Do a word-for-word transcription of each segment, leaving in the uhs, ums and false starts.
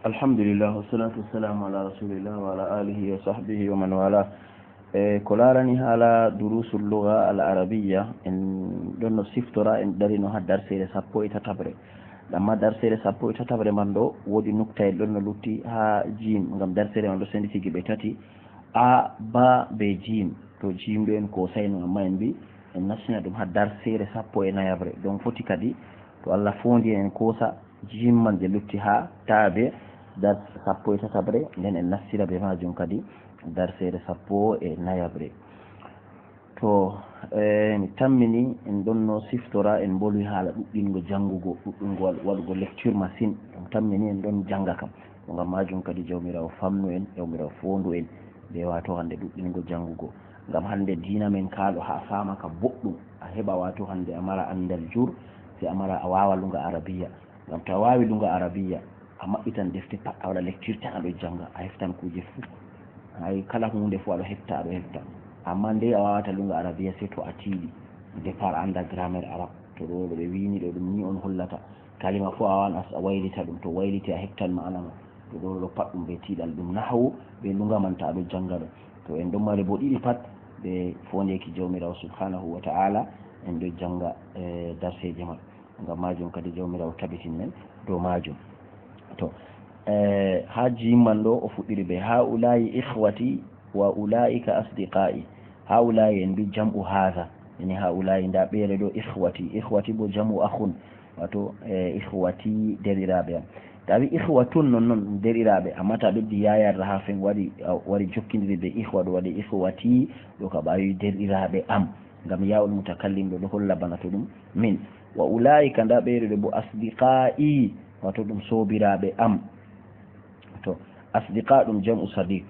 Alhamdulillah, wassalatu wassalamu ala rasulillah wa ala alihi wa sahbihi wa man wala. E ko larani hala durusul lugha al arabiya, en ɗonno siftora, en darino ha darsere sappo e tataɓre. Amma darsere sappo e tataɓre man ɗo, wodi nukta en ɗonno lutti ha jim, ngam darsere man ɗo senditi geɓe tati, a, ba, be jim. To jim ɗo en kosayno, amma en mbi en nastina ɗum ha darsere sappo e nayaɓre. Donc foti kadi, to Allah fondi en, en kosa jim man je lutti ha taabe, dar sappo e tataɓre, nden en nastira be majum kadi dar seeɗa sappo e nayaɓre. To, eh, mi tammini en ɗonno siftora, en mbolwi hala ɗuɗɗingo jangugo, ɗuɗɗingo waɗ-, waɗugo lecture masin. Mi tammini en ɗon janga kam. To ngam majum kadi Jawmirawo famnu en, Jawmirawo fondu en be wato hande ɗuɗɗingo jangugo. Ngam hande diina men kaɗo ha a fama ka boɗɗum, a heɓa wato hande a mara andal jur, sai a mara a wawa lunga arabiya. Ngam to a wawi lunga arabiya, a maɓɓitan defte pat, a waɗa lecture tan, a ɗo janga, a heftan kuje fu. Ay, kala hunde fu a ɗo hefta, a ɗo hefta. Amma nde a wawata lunga arabiya sai to a tiiɗi. Départ a anda grammaire arab. To ɗo, ɗo ɓe wini ɗo, ɗum ni on hollata. Kalima fu a wawan a s-, a waylita ɗum. To wayliti a heftan ma'ana ma. To ɗo, ɗo pat ɗum be tiiɗal, ɗum nahwu, be lunga man ta a ɗo janga ɗo. To en ɗon mari bo ɗiɗi pat, be fondeki Jawmirawo subhanahu wa ta'ala, en ɗo janga, eh, darseje man. Ngam majum kadi Jawmirawo tabitin men dow majum. To, eh, ha jimman ɗo o fuɗɗiri be, "Haula'i ikhwati wa ula'ika asdiqa'i." Haula'i en bi jam'u hadha. Yani haula'i, nda ɓeeɗo ɗo ikhwati. Ikhwati bo jam'u akhun. Wato, eh, ikhwati derɗiraaɓe am. Ta wi ikhwatun non non derɗiraaɓe. Amma ta ɓeddi yayarra ha fen waɗi, a, wari jokkindiri be ikhwa ɗo waɗi ikhwati ɗo ka ɓawi derɗiraaɓe am. Ngam ya'ul mutakallim ɗo, ɗo holla bana to ɗum min. Wa ula'ika, nda ɓeeɗo ɗo bo asdiqa'i, wato ɗum soobiraaɓe am. To, asdiqa ɗum jam'u sadiq.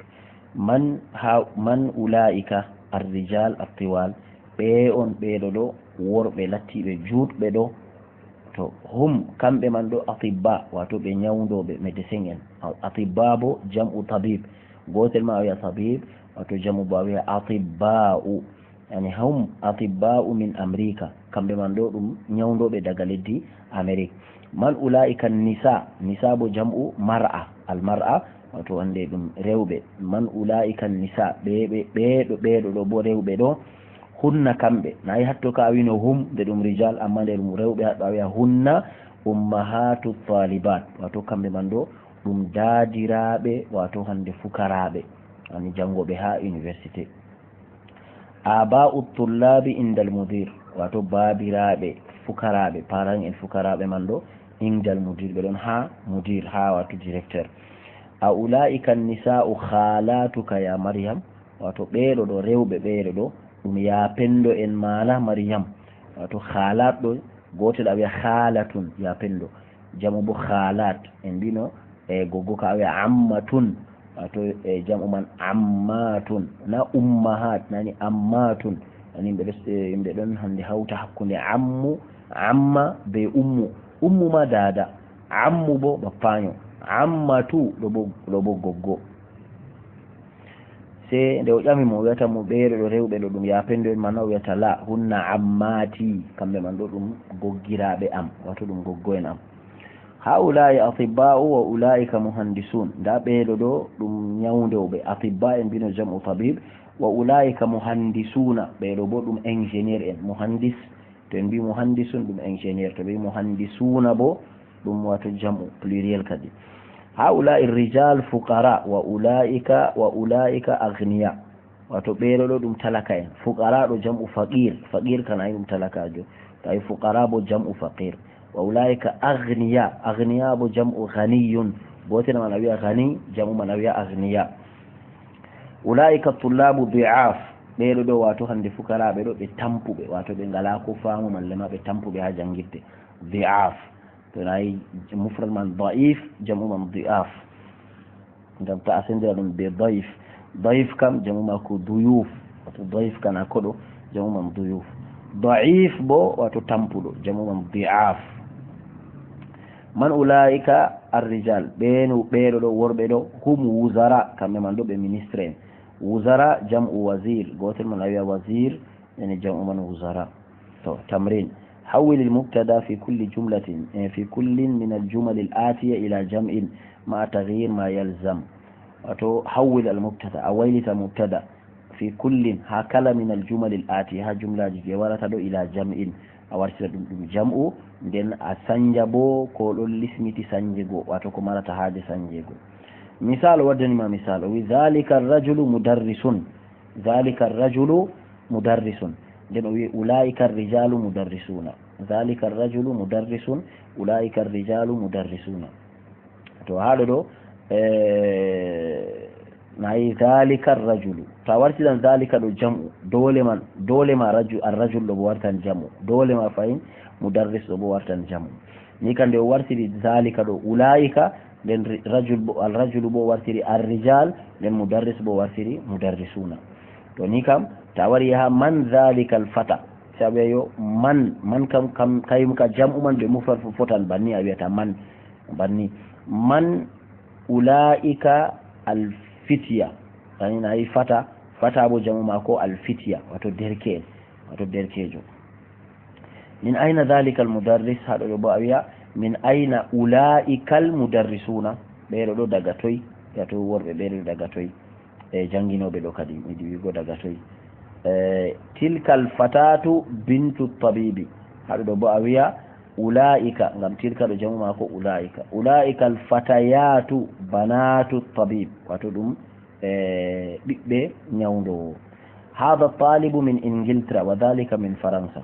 Man ha, man ula'ika? Ar-rijal at-tiwal. Ɓe on ɓeeɗo ɗo worɓe lattiɓe juutɓe ɗo. To, hum, kamɓe man ɗo atibba, wato ɓe nyawndooɓe, médecin en. A-, atibba bo jam'u tabib. Gotel ma a wi'a tabib, wato jam'u bo a wi'a atibba'u. Yani, hum atibba'u min Amrika. Kamɓe man ɗo ɗum nyawndooɓe daga leddi Amerik. Man ula'ika nisa? Nisa bo jam'u mar'a. Al mar'a, wato hande ɗum rewɓe. Man ula'ika nisa? Ɓe, ɓe, ɓeeɗo, ɓeeɗo ɗo bo rewɓe ɗo. Hunna kamɓe. Nayi hatto ka a wino hum, nde ɗum rijal, amma nde ɗum rewɓe, haɗɗo a wi'a hunna ummahatu talibat. Wato kamɓe man ɗo ɗum daadiraaɓe, wato hande fukaraaɓe. Yani jangooɓe ha université. Aba'u tullabi indal mudir, wato baabiraaɓe fukaraaɓe, parent en fukaraaɓe man ɗo, indal mudir, ɓe ɗon ha mudir, ha wato directeur. A ula'ika nisa'u khalatuka ya Maryam, wato ɓeeɗo ɗo rewɓe ɓeeɗo ɗo, ɗum ya pendo en mana Maryam. Wato khalat ɗo, gotel a wi'a khalatun, ya pendo. Jam'u bo khalat, en mbino, e goggo ka a wi'a ammatun, wato, e jam'u man ammatun, na ummahat, nani ammatun. Yani yimɓe ɗo, e, yimɓe ɗon hande hawta hakkunde ammu, amma be ummu. Ummu ma dada, ammu bo bappaño, ammatu ɗo bo, ɗo bo goggo. Se nde o ƴami mo, o wi'ata mo, "Ɓeeɗo ɗo rewɓe ɗo ɗum ya pendo en mana?" O wi'ata, "La, hunna ammati, kamɓe man ɗo ɗum goggiraaɓe am, wato ɗum goggo en am." Haula'i atibba'u wa ula'ika muhandisun. Nda ɓeeɗo ɗo ɗum nyawndooɓe. Atibba en mbino jam'u tabib, wa ula'ika muhandisuna. Ɓeeɗo bo ɗum ingénieur en. Muhandis, to en mbi muhandisun ɗum ingénieur. To ɓe mbi muhandisuna bo ɗum wato jam'u pluriel kadi. Haula'i rijal fuqara wa ula'ika, wa ula'ika aghniya. Wato ɓeeɗo ɗo ɗum talaka en. Fuqara ɗo jam'u faqir. Faqir kan ayi ɗum talakajo. Tawi fuqara bo jam'u faqir. Wa ula'ika aghniya. Aghniya bo jam'u ghaniyun. Gotel man a wi'a ghani, jam'u man a wi'a aghniya. Ula'ika tullabu di'af. Ɓeeɗo ɗo wato hande fukaraaɓe ɗo ɓe tampuɓe. Wato ɓe ngala ko faamu malle ma ɓe tampuɓe ha jangirde. Di'af. To nayi mufrad man da'if, jam'u man di'af. Ngam ta a sendira ɗum be dayif. Dayif kam, jam'u maako duyuf. Wato dayif kana koɗo, jam'u man duyuf. Da'if bo, wato tampuɗo, jam'u man di'af. Man ula'ika ar-rijal, ɓeeno, ɓeeɗo ɗo, worɓe ɗo, hum wuzara, kamɓe man ɗo ɓe ministre en. Wuzara, jam'u wazir, gotel man a wi'a wazir, yani jam'u man wuzara. To, tamrin. حول المبتدا في كل جملة، eh, في كل من الجمل الآتية إلى جمع مع تغيير ما يلزم. Wato, hawwil al-mubtada, a waylita mubtada, fi kullin, haa kala, min al-jumal al-atiya, haa jumlaaji ɗi warata ɗo, ila jam'in, a wartira ɗum, ɗum jam'u, nden a sanja bo ko ɗon lismiti sanjugo, wato ko marata haaje sanjugo. Misal, o waddani ma misal, o wi, "Dhalika ar-rajulu mudarrisun." Dhalika ar-rajulu mudarrisun. Nden o wi, "Ulaika ar-rijalu mudarrisuna." Dhalika ar-rajulu mudarrisun, ulaika ar-rijalu mudarrisuna. To, haa ɗo ɗo, eh, nayi dhalika ar-rajulu. To a wartiran dhalika ɗo jam'u, dole man, dole ma raju-, ar-rajul ɗo bo wartan jam'u. Dole ma fahin mudarris ɗo bo wartan jam'u. Ni kam nde o wartiri dhalika ɗo ulaika, nden ri-, rajul bo, ar-rajulu bo wartiri ar-rijal, nden mudarris bo wartiri mudarrisuna. To ni kam, ta wari haa man dhalika al-fata. Sabu yo man, man kam, kam, kayum ka jam'u man be mufrad fu fotan banni a wiyata man. Banni. Man ulaika al-fitya. Ani na yi fata, fata bo jam'u maako al-fitya, wato derke'en, wato derkejo. Min aina dhalika al-mudarris, haa ɗo ɗo bo a wiya, min aina ulaika al-mudarrisuna, ɓe ɗo ɗo daga toy, wato worɓe ɓe ɗo daga toy, e janginooɓe ɗo kadi, mi yiɗi wi'ugo daga toy. E, tilka al-fatatu bintu tabibi, haa ɗo ɗo bo a wiya, ulaika, ngam tilka ɗo jam'u maako ulaika. Ulaika al-fatayatu banatu tabib, wato ɗum, e, ɓiɓɓe nyawndoowo. Hadha talibu min Ingiltra wa dhalika min Faransa.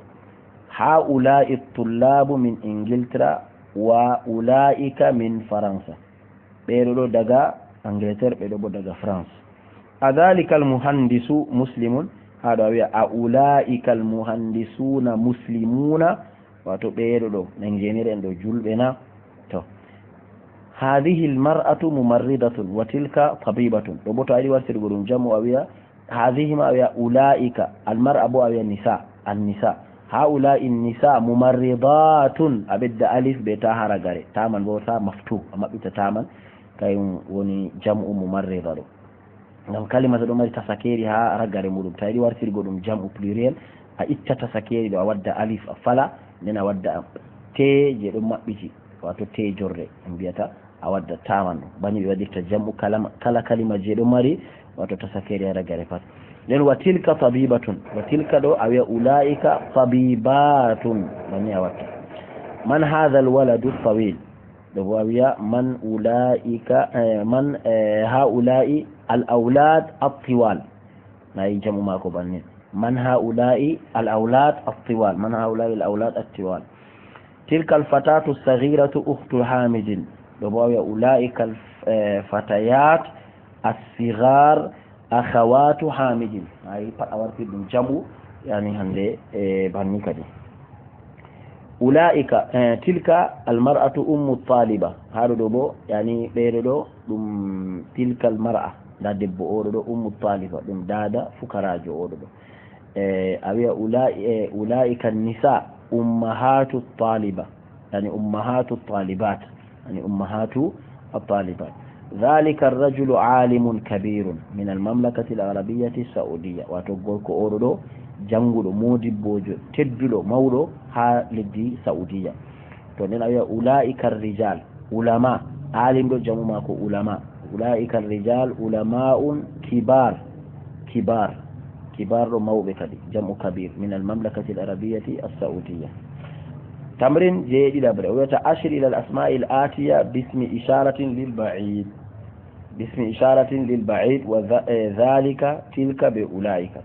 Haula'i tullabu min Ingiltra wa ulaika min Faransa. Ɓe ɗo ɗo daga Angleterre, ɓe ɗo bo daga France. A dhalika al-muhandisu muslimun, haa ɗo a wiya, a ulaika al-muhandisuna muslimuna, wato ɓe ɗo ɗo, ingénieur en ɗo julɓe na? To. Hadhihi al-mar'atu mumarridatun wa tilka tabibatun. Ɗo bo to a yiɗi wartirgo ɗum jam'u a wiya, hadhihi ma a wiya ulaika, al-mar'a bo a wiya nisa, an-nisa. Haula'i nisa mumarridatun, a ɓedda alif be ta haa ragare. Ta man bo ta maftu, a maɓɓita ta man, kayum woni jam'u mumarrida ɗo. Ngam kalima to ɗo mari tasakeeri haa ragare muɗum. To a yiɗi wartirgo ɗum jam'u pluriel, a itta tasakeeri ɗo, a wadda alif, a fala, nden a wadda te je ɗon maɓɓiti, wato te jorre, en mbiyata, a wadda taman ɗum. Bani ɓe waɗirta jam'u kala, kala kalima je ɗo mari, wato tasakeeri haa ragare pat. Nden wa tilka tabibatun, wa tilka ɗo a wiya ulaika tabibatun, bani a watta. Man hadha al-waladu tawil? Ɗo bo a wiya, man ulaika, eh, man, eh, haula'i al-awlad at-tiwal. Nayi jam'u maako bannin. Man haula'i al-awlad at-tiwal. Man haula'i al-awlad at-tiwal. Tilka al-fatatu as-saghiratu ukhtu Hamidin. Ɗo bo a wiya, ulaika al-, eh, fatayat as-sighar akhawatu Hamidin. Nayi pat a wartir ɗum jam'u, yani hande, eh, banni kadi. Ulaika, eh, tilka al-mar'atu ummu taliba. Haa ɗo ɗo bo, yani ɓe ɗo ɗo, ɗum tilka al-mar'a. Nda debbo o ɗo ɗo, ummu taliba, ɗum dada fukaraajo o ɗo ɗo. Eh, a wiya ula-, eh, ulaika an-nisa ummahatu taliba. Yani ummahatu talibat. Yani ummahatu at-talibat. Dhalika ar-rajulu alimun kabirun min al-mamlakati al-arabiyyati as-saudiyya. Wato gorko o ɗo ɗo, janguɗo, modibbojo, tedduɗo, mawɗo haa leddi Saudiya. To nden a wiya ulaika ar-rijal, ulama, alim ɗo jam'u maako ulama. Ulaika ar-rijal ulama'un kibar, kibar, kibar ɗo mawɓe kadi, jam'u kabir, min al-mamlakati al-arabiyyati as-saudiyya. Tamrin jeeɗiɗaɓre, o wiyata, ashir ila al-asma'i al-atiya bismi isharatin lil ba'id. Bismi isharatin lil ba'id wa dha-, eh, dhalika, tilka be ulaika.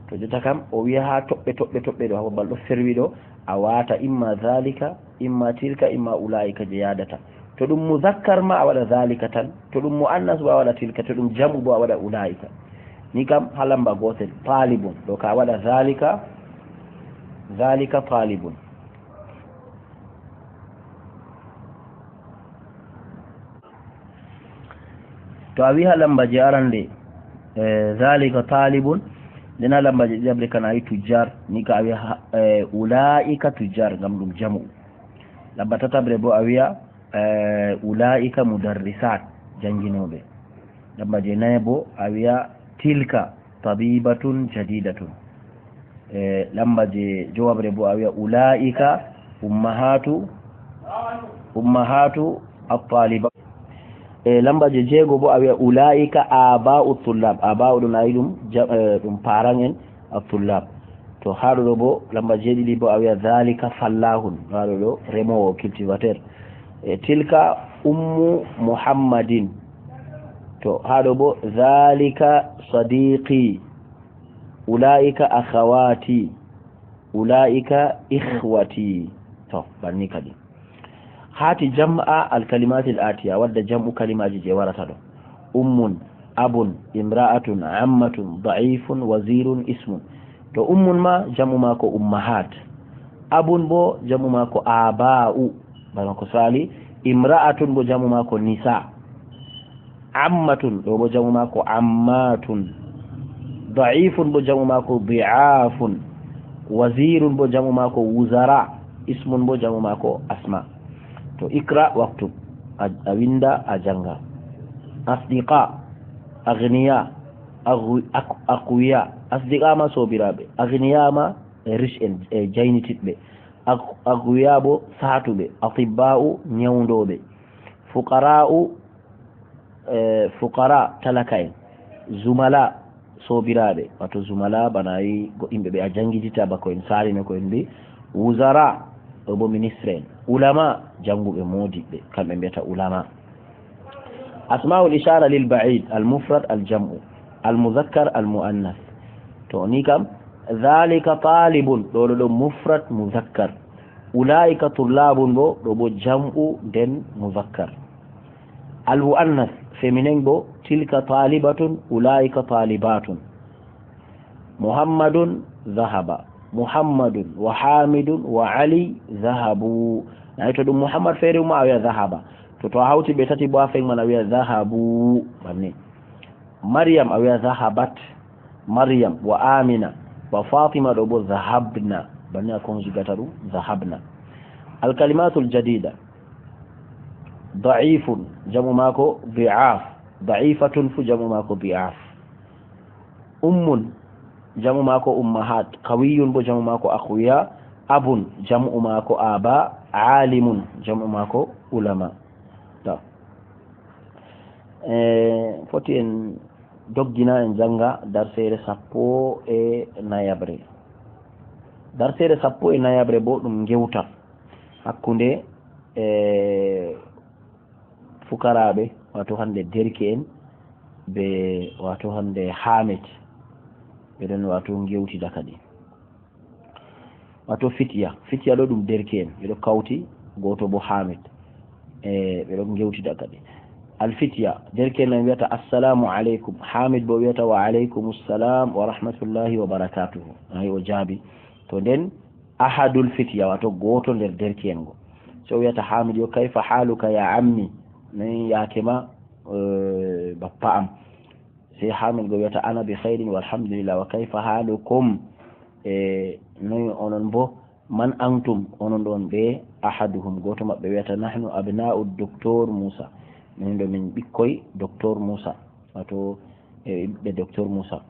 To jotta kam, o wiya haa toɓɓe, toɓɓe, toɓɓe ɗo, haa babal ɗo ferwi ɗo, a wata imma dhalika, imma tilka, imma ulaika je yadata. To ɗum muzakkar ma a waɗa dhalika tan, to ɗum muannas bo a waɗa tilka, to ɗum jam'u bo a waɗa ulaika. Ni kam haa lamba gotel, talibun, ɗo ka a waɗa dhalika, dhalika talibun. To a wiha lamba je arande, eh, dhalika talibun, nden haa lamba je ɗiɗaɓre kan a yi tujjar, ni ka a wiha, eh, ulaika tujjar, ngam ɗum jam'u. Lamba tataɓre bo a wiya, eh, ulaika mudarrisat, janginooɓe. Lamba je nayi bo a wiya tilka tabibatun jadidatun. E lamba je jowabre bo a wiya ulaika ummahatu, ummahatu at-taliba. E lamba je jeego bo a wiya ulaika aba'u tullab. Aba'u ɗum ayi ɗum ja-, eh, ɗum parent en at-tullab. To haɗo ɗo bo lamba jeeɗiɗi bo a wiya dhalika fallahun. Haɗo ɗo remowo cultivateur. E tilka ummu muhammadin. To haɗo bo dhalika sadiqi. Ulaika akhawati. Ulaika ikhwati. To banni kadi. Hati jam'a al-kalimati al-atiya, wadda jam'u kalimaji je warata ɗo. Ummun, abun, imra'atun, ammatun, da'ifun, wazirun, ismun. To ummun ma, jam'u mako ummahat. Abun bo, jam'u mako aba'u. Bana ko sali, imra'atun bo jam'u mako nisa. Ammatun, ɗo bo jam'u mako ammatun. Da'ifun bo jam'u mako di'afun. Wazirun bo jam'u mako wuzara. Ismun bo jam'u mako asma. To ikra waktub, a, a winda, a janga. Asdiqa, aghniya, aghwi-, ak-, aqwiya. Asdiqa ma sobiraɓe, aghniya ma riche en, e jaynititɓe. Ak-, aqwiya bo satuɓe, atibba'u nyawdoɓe. Fuqara'u, eh, fuqara talaka en. Zumala sobiraɓe, wato zumala bana yi go-, yimɓe ɓe a jangidita ba ko en sarino ko en mbi. Wuzara, ɗo bo ministre en. Ulama, janguɓe modiɓɓe, kamɓe mbiyata ulama. Asma'ul ishara lil ba'id, al mufrad al jam'u, al muzakkar al muannas. To ni kam, dhalika talibun, ɗo ɗo ɗo mufrad muzakkar. Ulaika tullabun bo, ɗo bo jam'u nden muzakkar. Al muannas, feminin bo, tilka talibatun, ulaika talibatun. Muhammadun dhahaba. Muhammadun wa Hamidun wa Ali dhahabu. Nayi to ɗum Muhammad feere uma a wiya dhahaba. To to a hawti ɓe tati bo a feng man a wiya dhahabu. Banni. Maryam a wiya dhahabat. Maryam wa Amina wa Fatima ɗo bo dhahabna. Banni a conjugata ɗum dhahabna. Al kalimatul jadida. Da'ifun, jam'u mako di'af. Da'ifatun fu jam'u mako di'af. Ummun, jam'u mako ummahat. Qawiyun bo jam'u mako aqwiya. Abun, jam'u mako aba. Alimun, jam'u mako ulama. To. Eh, foti en doggina en janga darsere sappo e nayaɓre. Darsere sappo e nayaɓre bo ɗum ngewta hakkunde, eh, fukaraɓe, wato hande derke en, be wato hande Hamid. Ɓe ɗon wato ngewtida kadi. Wato fitiya. Fitiya ɗo ɗum derke en. Ɓe ɗo kawti, goto bo Hamid. E, ɓe ɗo ngewtida kadi. Al fitiya, derke en wiyata assalamu alaikum. Hamid bo wiyata wa alaikum assalam wa rahmatullahi wa barakatuhu. Ayi o jaabi. To nden, ahadul fitiya, wato goto nder derke en go. So wiyata Hamid yo, kaifa haluka ya ammi? Noy yake ma, eh, bappa am? Sey Hamid go wiyata, "Ana bi khairin walhamdulillah, wa kaifa halukum?" E, noy onon bo? "Man antum?" Onon ɗon ɓe? Ahaduhum, goto maɓɓe wiyata, "Nahnu abna'u doktor Musa." Min ɗo min ɓikkoy doktor Musa. Wato, e, ɓiɓɓe doktor Musa.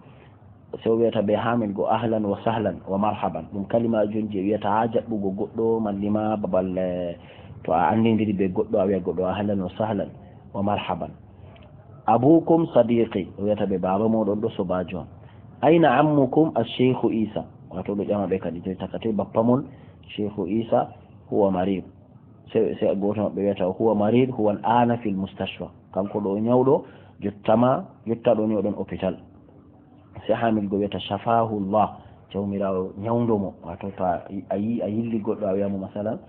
Sey o wiyata ɓe Hamid go, "Ahlan wa sahlan wa marhaban." Ɗum kalimaji on je wiyata ha jaɓɓugo goɗɗo, mallima babal, eh, to a andindiri be goɗɗo, a wiya goɗɗo, "Ahlan wa sahlan wa marhaban." "Abukum sadiqi," o wiyata ɓe, "Baba moɗon ɗo sobajo am." "Aina ammukum ash-shaykhu Isa?" Wato ɗo ƴama ɓe kadi, toy takate bappa mon Shaykhu Isa? "Huwa marid." Se, se goto maɓɓe wiyata, "Huwa marid, huwa al-ana fil mustashfa." Kanko ɗo o nyawɗo, jottama, jotta ɗo ni o ɗon hôpital. Se Hamid go wiyata, "Shafahullah." Jawmirawo nyawndo mo. Wato to a, a yi, a yilli goɗɗo a wiya mo masalan,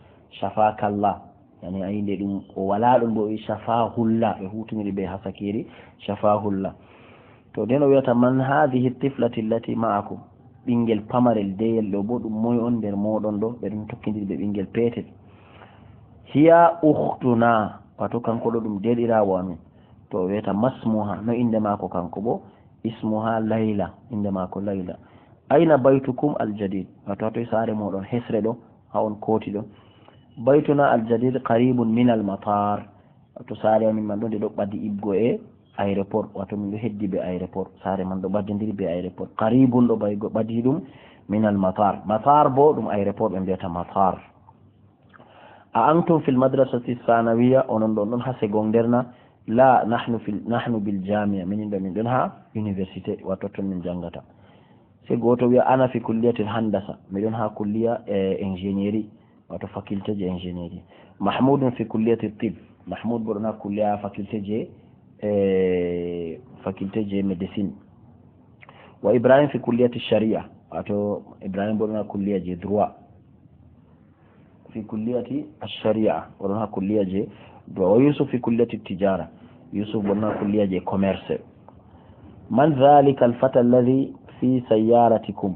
"Shafakallah." Yani a yinde ɗum o wala ɗon bo o wi, "Shafahullah." Ɓe hutiniri be hasakiri, "Shafahullah." To nden o wiyata, "Man hadhihi tiflati allati ma'akum?" Ɓingel pamarel deyel ɗo bo ɗum moy on nder moɗon ɗo? Ɓe ɗum tokkindiri be ɓingel petel. "Hiya ukhtuna." Wato kanko ɗo ɗum deɗirawo amin. To o wiyata, "Masmuha?" No inde mako kanko bo? "Ismuha Layla." Inde mako Layla. "Aina baytukum al-jadid?" Wato hatoy sare moɗon hesre ɗo, ha on koti ɗo? "Baytuna al-jadid qaribun min al-matar." Wato sare amin man ɗo nde ɗo ɓadi ibgo e aéroport. Wato min ɗo heddi be aéroport. Sare man ɗo ɓadindiri be aéroport. Qaribun ɗo baygo ɓadi ɗum. Min al matar. Matar bo ɗum aéroport ɓe mbiyata matar. A antum fil madrasati sanawiya, onon ɗon ɗon ha secondaire na? La, nahnu fil, nahnu bil jamia, minin ɗo min ɗon ha université, wato ton min jangata. Sai goto wiya ana fi kulliyatil handasa, miɗon ha kulliya e ingénierie, wato faculté je ingénierie. Mahmudun fi kulliyati tib, Mahmud bo ɗon ha kulliya faculté je e faculté je médecine. Wa Ibrahim fi kulliyati sharia, wato Ibrahim bo ɗon ha kulliya je droit. Fi kulliyati ash-sharia, o ɗon ha kulliya je droit. Wa Yusuf fi kulliyati tijara, Yusuf bo ɗon ha kulliya je commerce. Man dhalika al-fata alladhi fi sayyaratikum?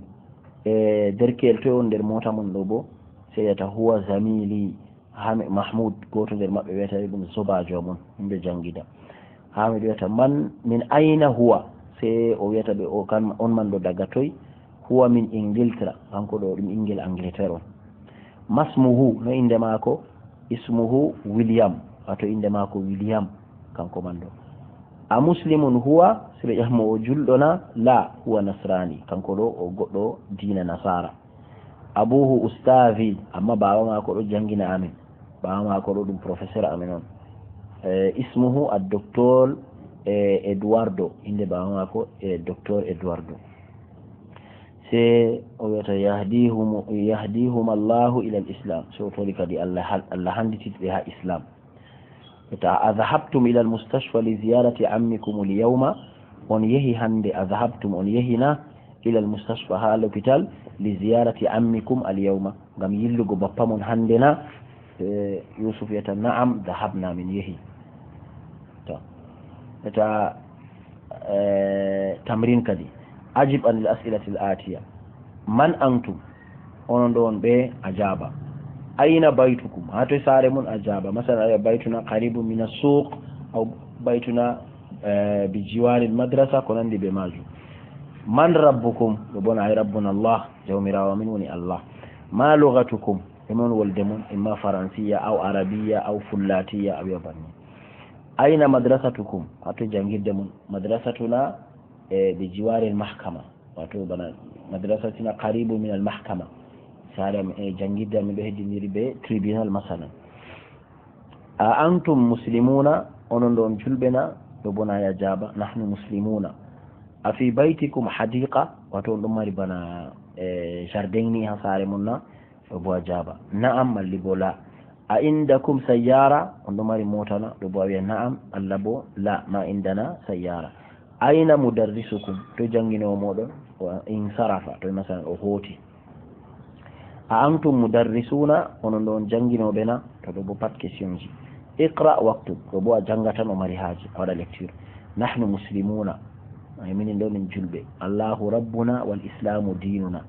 E derkel toy on nder mota mon ɗo bo? Sai wiyata huwa zamili, ha mi, Mahmud, goto nder maɓɓe wiyata ɗum sobajo mon, himɓe jangida. Ha mi wiyata man min aina huwa? Sai o wiyata ɓe o kan on man ɗo daga toy? Huwa min Ingiltra, kanko ɗo ɗum ingel Angleterre on. Masmuhu, no inde mako? Ismuhu William, wato inde mako William, kanko man ɗo. A muslimun huwa? Sai ɓe ƴama mo o julɗo na? La, huwa nasrani, kanko ɗo o goɗɗo diina nasara. Abuhu ustazi, amma baaba mako ɗo jangina amin. Baaba mako ɗo ɗum professeur amin on. Eh, ismuhu ad-doktor, eh, Eduardo, inde baaba mako, eh, docteur Eduardo. Sai o wiyata yahdihum, yahdihum Allahu ila al-islam. Sai o tori kadi Allah hal-, Allah handititi ɓe ha islam. Wiyata, adhahabtum ila al-mustashfa li ziyarati ammikum al-yawma? On yehi hande, adhahabtum, on yehi na ila al-mustashfa, ha l'hôpital, li ziyarati ammikum al-yawma, ngam yillugo bappa mon hande na? Eh, Yusuf wiyata, na'am, dhahabna, min yehi. To. Wiyata, eh, tamrin kadi. Ajib anil as'ilati al-atiya. Man antum? Onon ɗo on ɓe? Ajaba. Aina baitukum? Ha toy sare mon? Ajaba. Masalan, a wiya baituna qaribun min as-suq, aw baituna, eh, bi jiwari al-madrasa, ko nandi be majum. Man rabbukum? Ɗo bo na ay rabbuna Allah, jawmirawo amin woni Allah. Ma lughatukum? Ɗume on wolde mon? Imma faransiya, aw arabiya, aw fullatiya, a wiya banni. Aina madrasatukum? Ha toy jangirde mon? Madrasatuna, eh, bi jiwari al-mahkama. Wato bana madrasatina qaribu min al mahkama. Sare am, e jangirde amin ɗo heddindiri be tribunal masalan. A antum muslimuna? Onon ɗo on julɓe na? Ɗo bo na ya jaba, nahnu muslimuna. A fi baitikum hadiqa? Wato on ɗon mari bana, eh, jardin ni ha sare mon na? Ɗo bo a jaba, na'am, malli bo la. A indakum sayyara? On ɗo mari mota na? Ɗo bo a wiya na'am, Allah bo la, ma indana sayyara. Aina mudarrisukum? To janginowo moɗon? Wa insarafa, to masalan o hoti. A antum mudarrisuna? Onon ɗo on janginoɓe na? To ɗo bo pat questionji. Iqra waktub, ɗo bo a jangatan, o mari haji a waɗa lecture. Nahnu muslimuna, ay minin ɗo min julɓe. Allahu rabbuna wal islamu dinuna,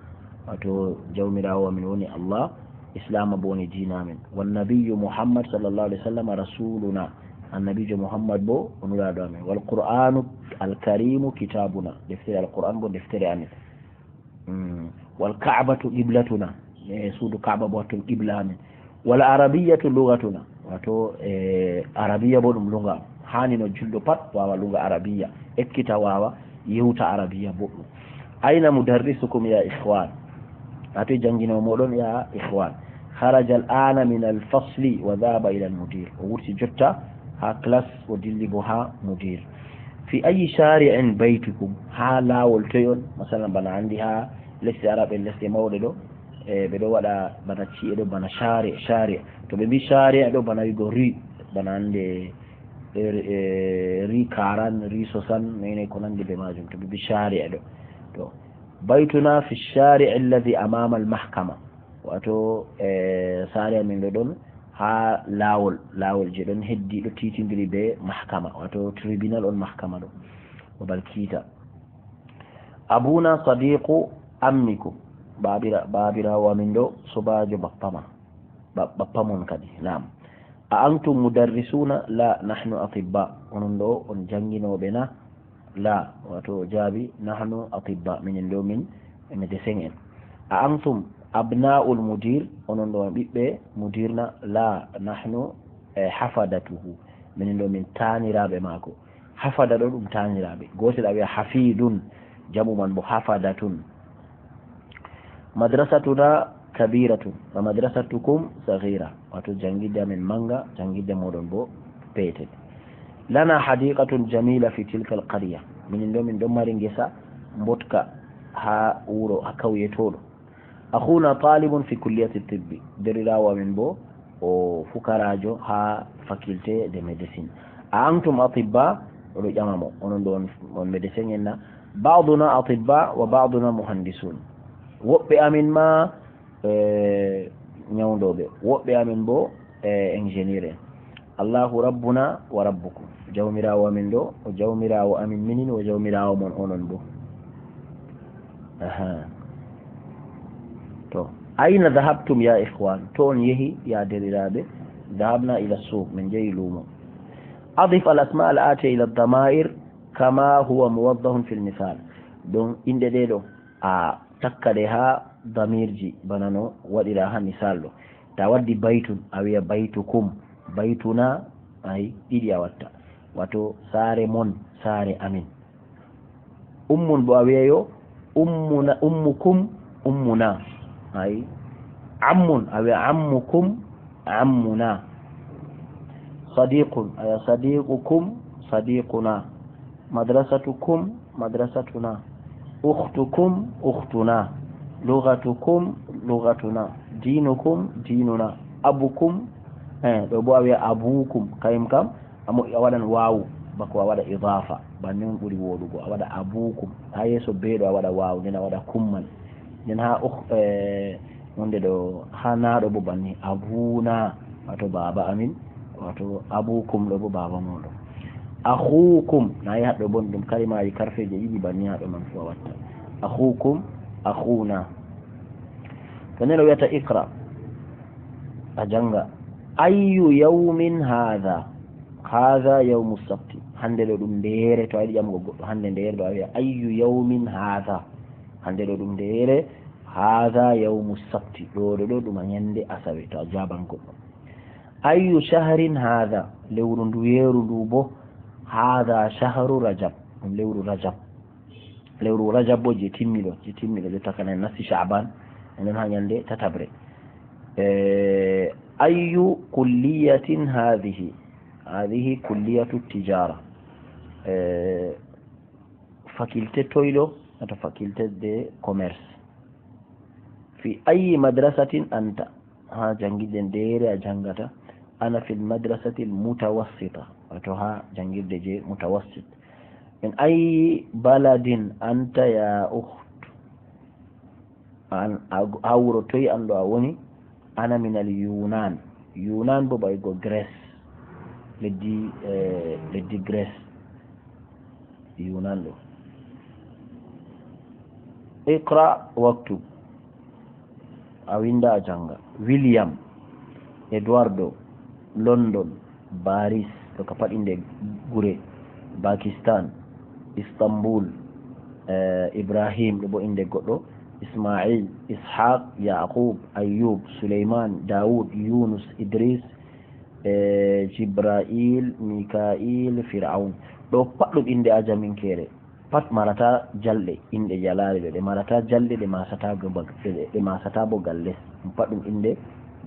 wato jawmirawo amin woni Allah, islama bo woni diina amin. Wan nabiyyu Muhammad sallallahu alaihi wasallam rasuluna, annabijo Muhammad bo o nulaɗo amin. Wal qur'anu al karimu kitabuna, deftere al qur'an bo deftere amin. Mm. Wal ka'batu qiblatuna, e suudu ka'ba bo ɗum qibla amin. Wal arabiyatu lugatuna, wato, e, arabiya bo ɗum lunga am. Hani no julɗo pat wawa lunga arabiya, ekkita wawa yewta arabiya boɗɗum. Aina mudarrisukum ya ikhwan? Wato janginowo moɗon ya ikhwan? Kharaja al ana min al fasli wa dhahaba ila al mudir. O wurti jotta ha classe, o dilli bo ha mudir. Fi ayi shari'in baitukum? Ha lawol toy on? Masalan bana andi ha lesɗe Arab en, lesɗe mawɗe ɗo, e ɓe ɗo waɗa bana ci'e ɗo bana shari, shari. To ɓe mbi shari ɗo bana wigo rue, bana ande, e, e, rue quarante, rue soixante, nene ko nandi be majum. To ɓe mbi shari ɗo, to baituna fi shari alladhi amama al mahkama. Wato, e, sare amin ɗo ɗon ha lawol, lawol je ɗon heddi ɗo titindiri be mahkama, wato tribunal on mahkama ɗo, babal kiita. Abuna sadiqu ammikum, babira, babirawo amin ɗo sobajo bappa ma, ba-, bappa mon kadi. Na'am. A antum mudarrisuna? La, nahnu atibba. Onon ɗo on janginoɓe na? La, wato o jaabi, nahnu atibba, minin ɗo min médecin en. A antum abna'ul mudir? Onon ɗo on ɓiɓɓe mudir na? La, nahnu, eh, hafadatuhu, minin ɗo min taaniraaɓe maako. Hafada ɗo ɗum taaniraaɓe. Gootel a wiya hafidun, jamu man bo hafadatun. Madrasatuna kabiratun wa madrasatukum saghira. Wato janngirde amen mannga, janngirde mooɗon boo peetel. Lana hadiqatun jamila fi tilka alqarya. Minin ɗo min ɗon mari ngesa mboɗka haa wuro, haa kawye tooɗo. Akhuna talibun fi kulliyati tibbi. Deerɗiraawo amin boo o fukaraajo haa faculté de médecine. A antum atibba? O ɗo ƴama mo, onon ɗo on, on médecin en na? Ba'duna atibba wa ba'duna muhandisun. Woɓɓe amin ma, eh, ñawndooɓe. Woɓɓe amin boo, eh, ingénieur en. Allahu rabbuna wa rabbukum. Jawmiraawo amin ɗo, o Jawmiraawo amin minin, o Jawmiraawo mon onon boo. Aha. To. Ayna dhahabtum ya ikhwan? To on yehi, ya deerɗiraaɓe? Dhahabna ila suq, min jehi luumo. Adif al asma al atiya ila damair kama huwa muwaddahun fil misal. Ɗon inɗe ɗe ɗo, a takka ɗe haa damirji, bana no waɗira haa misal ɗo. Ta waddi baytun, a wi'a baytukum, baytuna, ay, ɗiɗi a watta. Wato saare mon, saare amin. Ummun boo a wi'a yo ummuna, ummukum, ummuna. Ay. Ammun, a wi'a ammukum, ammuna. Sadiqun, a wi'a sadiqukum, sadiquna. Madrasatukum, madrasatuna. Ukhtukum, ukhtuna. Lughatukum, lughatuna. Dinukum, dinuna. Abukum, eh, ɗo boo a wi'a abukum. Kayum kam, a mo-, a waɗan waawu, bako a waɗa idafa. Banni on ɓuri wooɗugo. A waɗa abukum. Haa yeeso bee ɗo a waɗa waawu, nden a waɗa kum man. Nden haa uh, eh, wonde ɗo, haa na ɗo boo banni. Abuna, wato baaba amin, wato abukum ɗo boo baaba mooɗon. Akhukum, na yi haɗɗo boo ɗum kalimaaji karfeeje ɗiɗi banni haɗɗo man fuu a watta. Akhukum, akhuna. To nden o wi'ata iqra, a jannga. Ayyu yawmin hadha? Hadha yawmu sabti. Hannde ɗo ɗum ndeere, to a yiɗi ƴamgo goɗɗo hannde ndeere ɗo, a wi'a ayyu yawmin hadha? Hannde ɗo ɗum ndeere, hadha yawmu sabti. Ɗo ɗo ɗo ɗum a ñande asawe, to a jaaban goɗɗo. Ayyu shahrin hadha? Lewru ndu yeeru ndu boo, hadha shahru rajab. Ɗum lewru rajab. Lewru rajab boo je timmi ɗo, je timmi ɗo, jotta kana en nasti sha'ban, en ɗon haa ñande tataɓre. Eh, ayyu kulliyatin hadhihi? Hadhihi kulliyatu tijara. Eh, faculté toy ɗo? Wato faculté de commerce. Fi ayyi madrasatin anta? Haa janngirde ndeere a janngata? Ana fil madrasatil mutawassita, wato haa janngirde je mutawassit. Min ayyi baladin anta ya ukht? An, a, haa wuro toy an ɗo a woni? Ana minal Yunan. Yunan boo ba wi'ugo Grèce. Leddi, eh, leddi Grèce. Yunan ɗo. Iqra waktub. A winnda, a jannga. William, Eduardo, London, Baris, ɗo ka pat innde gure. Pakistan, Istanbul, eh, Ibrahim, ɗo boo innde goɗɗo. Ismail, Ishaq, Yaqub, Ayyub, Suleyman, Dawud, Yunus, Idris, eh, Jibra'il, Mika'il, Fir'aun. Ɗo pat ɗum innde ajaminkeere. Pat marata jalɗe, inɗe jalaale ɗo. Ɗe marata jalɗe, ɗe maasata go bag-, ɗe, ɗe maasata bo gal les. Ɗum pat ɗum innde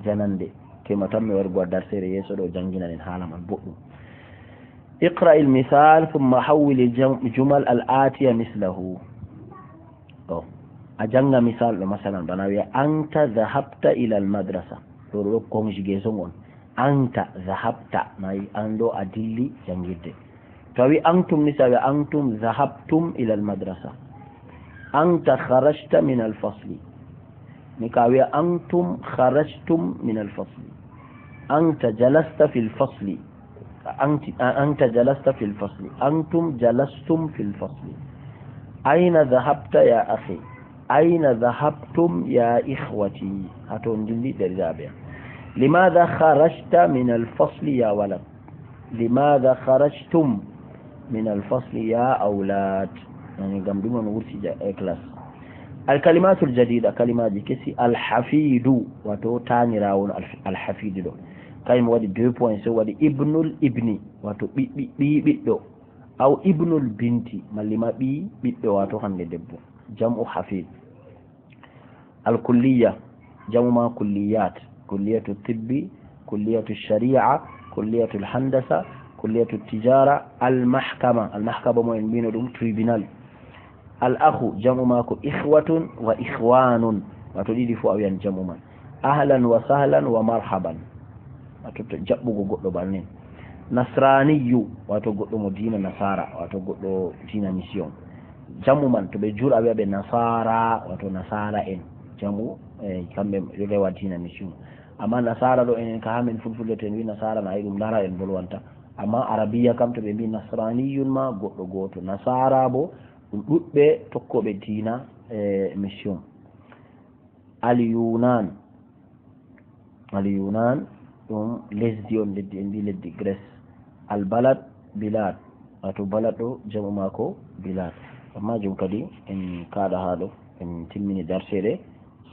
janannde. Tema tan mi wargo a darseere yeeso ɗo, jannginanen haala man boɗɗum. Iqra il misal, thumma hawwil jam-, jumal al atiya mislahu. Ɗo. A jannga misal ɗo, masalan, bana wi'a, anta dhahabta ila al madrasa. Ɗo, ɗo, ɗo conjugaison on. Anta dhahabta, nayi, an ɗo a dilli janngirde. To a wi antum ni, si a wi antum dhahabtum ila al madrasa. Anta kharajta min al fasli. Ni ka wi antum kharajtum min al fasli. Anta jalasta fil fasli. Anti, a-, anta jalasta fil fasli. Antum jalastum fil fasli. Aina dhahabta ya akhi? Aina dhahabtum ya ikhwati? Hato ndilli derjaɓe. Limadha kharajta min al fasli ya walad? Limadha kharajtum min al fasli ya awlad? Yani, ngam ɗum on wurti ja-, e classe. Al kalimatul jadida, kalimaaji kesi. Al hafidu, wato taaniraawo on, al, al hafidu ɗo. Kay mo waɗi deux points, so waɗi ibnul ibni, wato ɓi-, ɓi-, ɓii ɓiɗɗo. Aw ibnul binti, malli ma ɓii ɓiɗɗo, wato hande debbo. Jam'u hafid. Al kulliya, jamu ma kulliyat. Kulliyatu tibbi, kulliyatu shari'a, kulliyatu handasa, kulliyatu tijara. Al mahkama, al mahkama mo en mbino ɗum tribunal. Al akhu, jamu ma ko ikhwatun wa ikhwanun. Wato ɗiɗi fu a wiyan jamu man. Ahlan wa sahlan wa marhaban. Wato to jaɓɓugo goɗɗo bannin. Nasraniyu, wato goɗɗo mo diina nasara, wato goɗɗo diina mission. Jamu man to ɓe jur a wiya ɓe nasara, wato nasara en. Jamu, eh, kamɓe ɓe rewa diina mission. Amma nasara ɗo enen ka hamin fulfulde to en wi nasara na ɗum lara en bolwanta. Amma arabiya kam to ɓe mbi nasraniyun ma goɗɗo goto. Nasara bo ɗum ɗuɗɓe tokkoɓe diina, eh, mission. Al yunan, al yunan ɗum lesdi on, leddi en mbi leddi Grèce. Al balad, bilad. Wato balad ɗo jamu mako bilad. Amma jom kadi en kaɗa ha ɗo en timmini darseɗe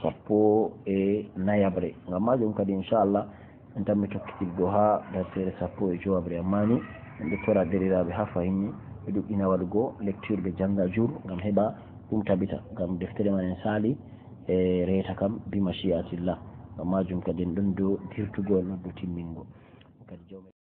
sappo e nayaɓre. Ngam majum kadi inchallah en tammi tokkitirgo ha darseɗe sappo e jowaɓre. Amma ni en ɗo tora deriraɓe ha fahinni ɓe ɗuɗɗina waɗugo lecture ɓe janga jour ngam heɓa ɗum tabita, ngam deftere man en sali e reta kam bi mashi'atillah. Ngam majum kadi en ɗon do dirtugo en ɗon do timmingo. Kadi jawmi